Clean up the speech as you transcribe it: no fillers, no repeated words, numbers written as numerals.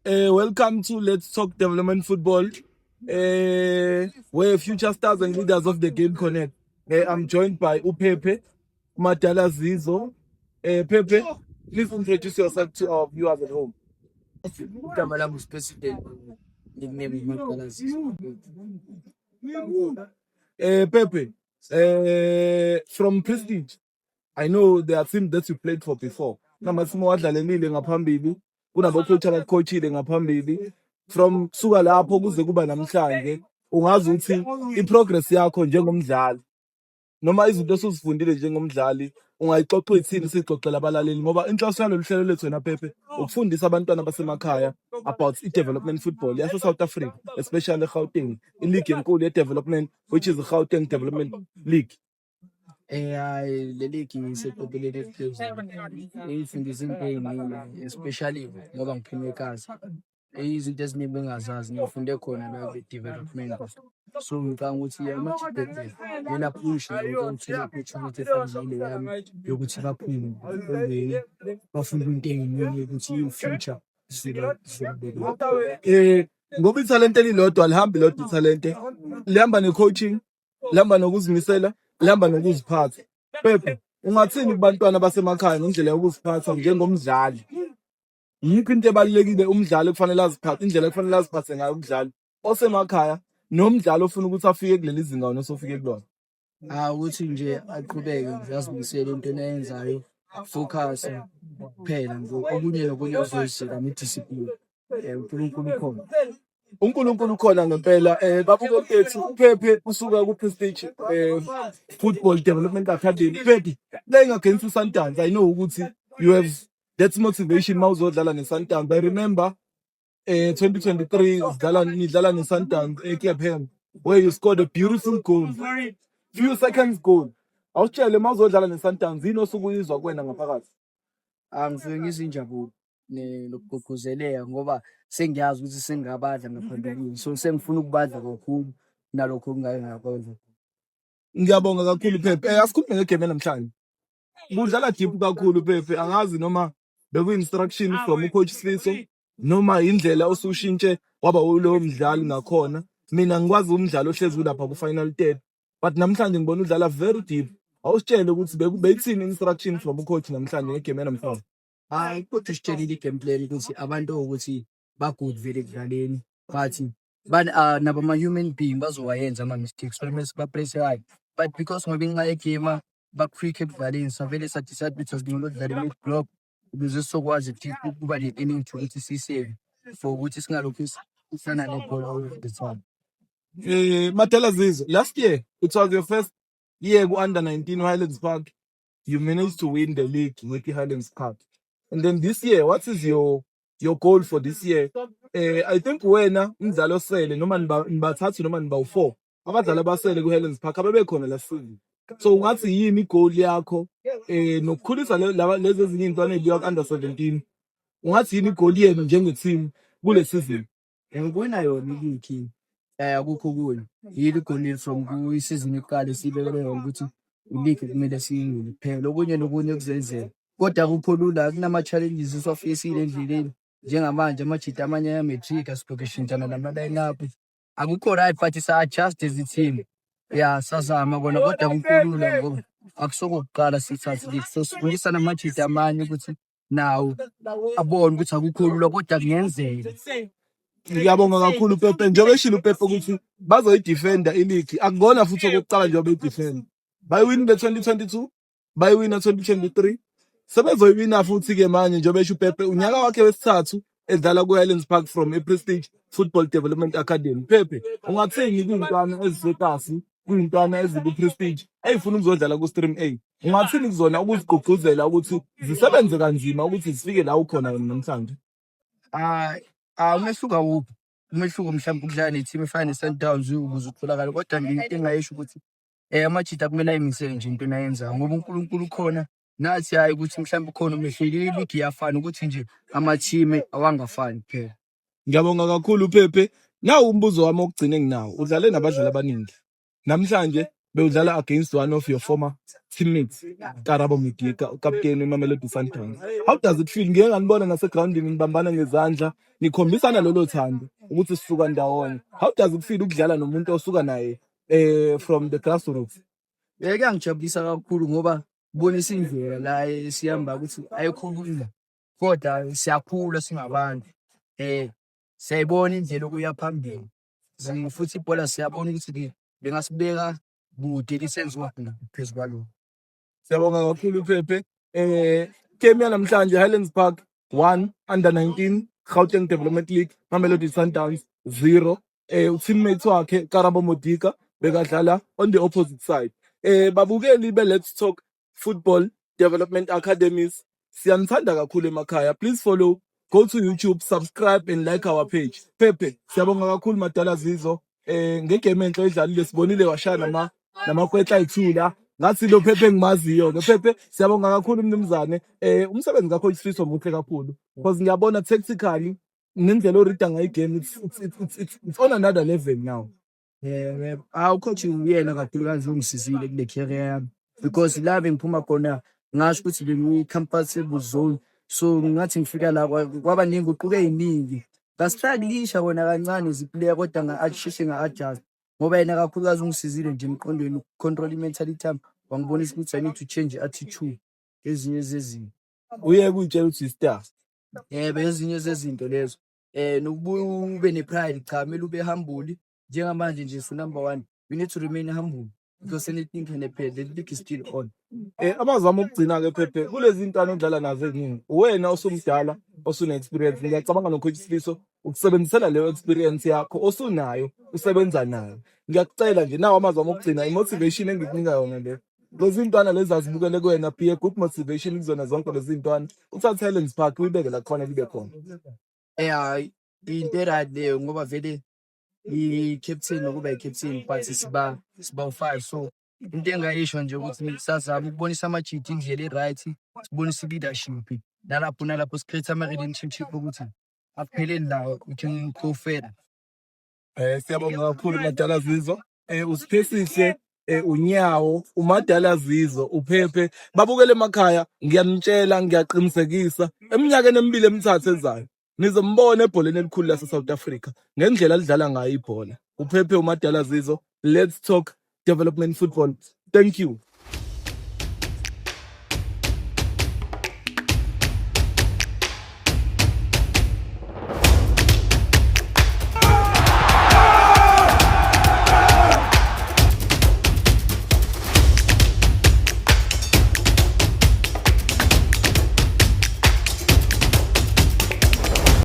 Welcome to Let's Talk Development Football, where future stars and leaders of the game connect. I'm joined by uPepe Madala Zizo. Pepe, please introduce yourself to our viewers at home. Igama lami uSpresident, nickname uMadala Zizo. Pepe, from Prestige, I know there are teams that you played for before. Namathimu wadlalelile ngaphambili, kunabo-coach abakucoachile ngaphambili. From suka lapho kuze kuba namhlanje, ungazi ukuthi i-progress yakho njengomdlali noma izinto osuzifundile njengomdlali ungayixoxa uyithini, siyixoxela abalaleli, ngoba inhloso yalolu hlelo lethu wena Pepe ukufundisa abantwana basemakhaya about i-development football yase-South Africa, especially eGauteng, i-league enkulu ye-development, which is the Gauteng Development League. Hayi, le league iseqopheleni eliphezulu. Ifundisa into ey'ningi, especially ngoba ngiphume eKasi. Izinto eziningi bengingazazi ngifunde khona la kule-development. So ngicabanga ukuthi ama-development kumele aphushe ukuthi i-opportunity efana nale yami yokuthi baphume emveni bafunde into ey'ningi ukuthi in-future. Ngoba ithalente elilodwa alihambi lodwa, ithalente lihamba ne-coaching, lihamba nokuzimisela, lihamba nokuziphatha. Pepe, ungathini kubantwana basemakhaya ngendlela yokuziphatha njengomdlali? Yikho into ebalulekile umdlali kufanele aziphathe, indlela ekufanele aziphathe ngayo umdlali osemakhaya nomdlali ofuna ukuthi afike kuleli zinga wena osofike kulona? Ah, ukuthi nje aqhubeke nje azimisele entweni ayenzayo, focus kuphela nje, okunye nokunye kuzoyizela ne-discipline. UNkulunkulu ukhona. UNkulunkulu ukhona ngempela. Babuke bethu, uPhephe usuka ku-Prestige Football Development Academy. Pepe, playing against i-Sundowns, I know ukuthi you have that motivation mawuzodlala ne-Sundowns. I remember 2023 sidlala, nidlala ne-Sundowns eClaphan, where you scored a beautiful goal, few seconds goal. Awusitshele, mawuzodlala ne-Sundowns, yini osuke uyizwa kuwena ngaphakathi? Ah, ngifike ngizwe injabulo nokugqugquzeleka ngoba sengiyazi ukuthi sengingabadla ngaphambilini, so sengifuna ukubadla kakhulu kunalokho engingake ngakwenza. Ngiyabonga kakhulu, Pepe. Asikhulume ngegame namhlanje. Kudlala deep kakhulu, Pepe. Angazi noma beku-instruction from ucoach Sifiso noma indlela osushintshe waba ulowo mdlali ngakhona. Mina ngikwazi umdlalo ohlezi ulapha ku-final third, but namhlanje ngibona udlala very deep. Awusitshele ukuthi beyithini instruction from ucoach namhlanje ngegame yanamhlanje. Hayi, kodwa usitshelile i-game plan ukuthi abantu ukuthi ba-good vele ekudlaleni, but nabo ama-human being bazowayenza ama-mistakes, so kumele siba-press high, but because ngoba inxa yegame ba-quick ekudlaleni, savele sa-decide ukuthi asingcono ukudlala i-mid block ukuze sizokwazi ukuba ne-energy ukuthi siyisave for ukuthi singalokhu sisana nebhola all of the time. Madala Zizo, last year it was your first year ku-under 19 Highlands Park. You managed to win the league with the Highlands Park. And then this year, what is your goal for this year? I think wena umdlalo osele noma nibathathu noma niba u4 abadlali abasele ku-Highlands Park abebekhona last season. So ungathi yini igoal yakho nokukhulisa laba lezi ezinye iy'ntwana ey'buya ku-under 17? Ungathi yini igoal yenu njenge-team kule season? Ngibona yona iligi, akukho okunye. Yilo igoli from kwisizini yokuqala esiyibekele yona ukuthi iligi kumele siyiwine kuphela, okunye nokunye kuzenzeka. Kodwa akukho lula, kunama-challenges esiwafeyisile endleleni. Njengamanje amajita amanye aya-matric, silokhu sishintshana nama-line up. Akukho right, but sa-adjust as a team. Ya, sazama kona, kodwa akukho lula ngoba akusokokuqala siyithathe iligi. So sifundisa namajita amanye ukuthi nawo abone ukuthi akukho lula, kodwa kungenzeka. Ngiyabonga kakhulu, Pepe. Njengoba eshilo uPepe ukuthi bazoyidefenda iligi, akukona futhi okokuqala njengoba beyidefenda. Bayiwinile 2022, bayiwina 2023, sebezoyiwina futhi-ke manje njengoba esho uPepe, unyaka wakhe wesithathu edlala ku-Highlands Park from i-Prestige Football Development Academy. Pepe, ungathini kuy'ntwana ezisekasi, kuy'ntwana eziku-Prestige ey'funa ukuzodlala ku-Stream A? Ungathini kuzona ukuzigqugquzela ukuthi zisebenze kanzima ukuthi zifike la ukhona wena namhlanje? Ah, ah, umehluko awukho. Umehluko mhlawumbe ukudlala ne-team efana ne-Sundowns ukuze utholakale, kodwa nje into engingayisho ukuthi amajita kumele ayimisele nje into ayenzayo ngoba uNkulunkulu ukhona nathi, hhayi ukuthi mhlawumbe ukhona umehluko, iligi iyafana, ukuthi nje ama-team awangafani kuphela. Ngiyabonga kakhulu, Pepe. Nawu umbuzo wami wokugcina enginawo. Udlale nabadlali abaningi. Namhlanje Bewudlala against one of your former teammates, Karabo Modika, ukapteni weMamelodi Sundowns. How does it feel? Ngike nganibona nasegrawundini nibambana ngezandla, nikhombisana lolo thando ukuthi sisuka ndawonye. How does it feel ukudlala nomuntu osuka naye from the grassroots? Kuyangijabulisa kakhulu ngoba kubonisa indlela la esihamba ukuthi ayikho lula, kodwa siyakhula singabantu. Siyayibona indlela okuya phambili. Futhi ibhola siyabona ukuthi lingasibeka kude, lisenziwa phezu kwalokho. Siyabonga kakhulu, Phephe. Game yanamhlanje, Highlands Park 1, under 19 Gauteng Development League, Mamelodi Sundowns 0. Teammate wakhe Karabo Modika bekadlala on the opposite side. Babukeli be Let's Talk Football Development Academies, siyanithanda kakhulu emakhaya. Please follow, go to YouTube, subscribe and like our page. Phephe, siyabonga kakhulu, Madala Zizo. Ngegame enhle edlalile, sibonile washaya namakwetla ayithula. Ngathi lo Phephe engimaziyo ke. Phephe, siyabonga kakhulu, mnumzane. Umsebenzi kakho Isifiso muhle kakhulu because ngiyabona tactically ngendlela o-read-a ngayo igame, it's on another level now. Yebo, hawu, coach uyena kakhulukazi ongisizile kule career yami because la bengiphuma khona, ngasho ukuthi bengiyi-comfortable zone, so ngathi ngifika la kwaba ney'nguquko ey'ningi. Ngasi-struggle-isha kona kancane as i-player, kodwa ngasheshe nga-adjust ngoba yena kakhulukazi ungisizile nje emqondweni uku-control i-mentality yami, wangibonisa ukuthi I need to change i-attitude, ezinye zezinto. Uye kuyitshela ukuthi i-star. Yebo, ezinye zezinto lezo. Nokubuye ube ne-pride, cha, kumele ube humble. Njengamanje nje su-number one, you need to remain humble because anything can happen, the league is still on. Amazwi ami okugcina-ke, Phephe, kulezi ntwana odlala nazo ey'ningi, uwena osumdala osune-experience. Ngiyacabanga no-coach Sifiso ukusebenzisela leyo experience yakho osunayo, usebenza nayo. Ngiyakucela nje nawo amazwi ami okugcina, i-motivation engikunika yona le. Lezi ntwana lezi azibukele kuwena, be a good motivation kuzona zonke lezi ntwana. Uthathe Highlands Park uyibeke la kufanele ibe khona. Hhayi, into e-right leyo ngoba vele i-captain, nokuba i-captain, but siba u-five, so into engayisho nje ukuthi sazama ukubonisa amajita indlela e-right, sibonise i-leadership nalapho nalapho si-create ama-relationship ukuthi akupheleli la, we can go further. Siyabonga kakhulu, Madala Zizo. Usiphesise unyawo uMadala Zizo, uPhephe. Babukele emakhaya, ngiyanitshela, ngiyaqinisekisa, eminyakeni emibili emithathu ezayo nizombona ebholeni elikhulu lase South Africa ngendlela alidlala ngayo ibhola. UPhephe uMadala Zizo, Let's Talk Development Football. Thank you.